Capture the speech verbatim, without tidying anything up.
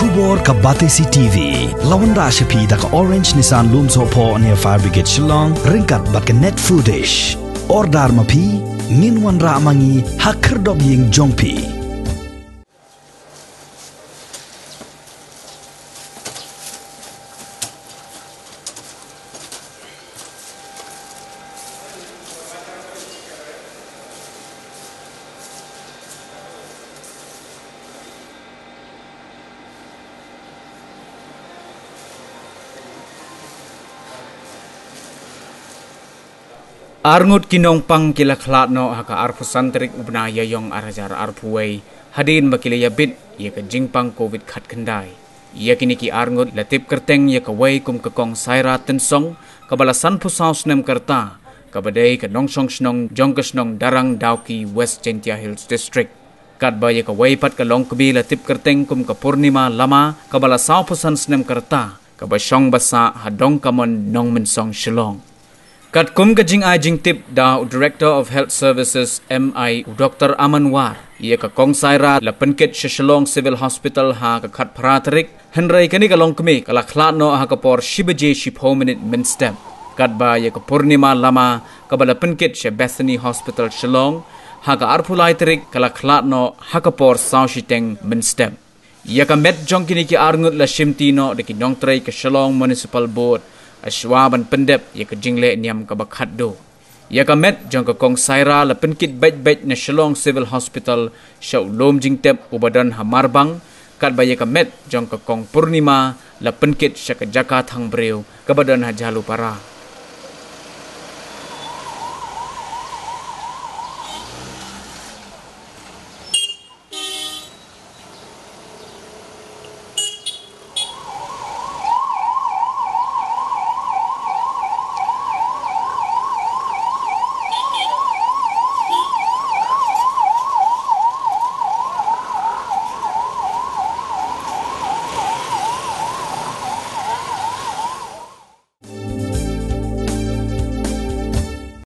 Khubor ka Batesi T V. La wanrah sha phi da ka Orange Nissan Lumsohphoh near Fire Brigade Shillong, ryngkat bad ka Net Foodish. Order ma phi, ngin wanrah ma ngi ha khyrdop ïing jong phi. Arngut ki nongpang ki la khlad noh ha ka arphew san tarik u bnai Ïaiong ar hajar arphew wei, hadien ba ki la ïabit ïa ka jingpang covid khatkhyndai. Ïa kine ki arngut la tip kyrteng ïa kawei kum ka Kong Saira Tynsong, kaba la sanphew saw snem ka rta, kaba dei ka nongshong shnong jong ka shnong Darang Dawki, West Jaintia Hills District. Katba ïa kawei pat ka longkmie la tip kyrteng kum ka Purnima Lama, kaba la sawphew san snem ka rta, kaba shong basah ha Dongkamon, Nongmynsong, Shillong. Katkum ka jingai jingtip da u Director of Health Services, M I, u Doktor Aman War, ïa ka Kong Saira la pynkit sha Shillong Civil Hospital ha ka khatphra tarik, hynrei kane ka longkmie ka la khlad noh ha ka por shi baje shiphew minit mynstep. Katba ïa ka Purnima Lama, kaba la pynkit sha Bethany Hospital Shillong ha ka arphew lai tarik, ka la khlad noh ha ka por saw shiteng mynstep. Ïa ka met jong kine ki arngut la shimti noh da ki nongtrei ka Shillong Municipal Board, hashwa ban pyndep ïa ka jingleh niam kaba khatduh. Ïa ka met jong ka Kong Saira la pynkit beit beit na Shillong Civil Hospital sha u lum jingtep uba don ha Marbang, katba ïa ka met jong ka Kong Purnima la pynkit sha ka jaka thang briew kaba don ha Jhalupara.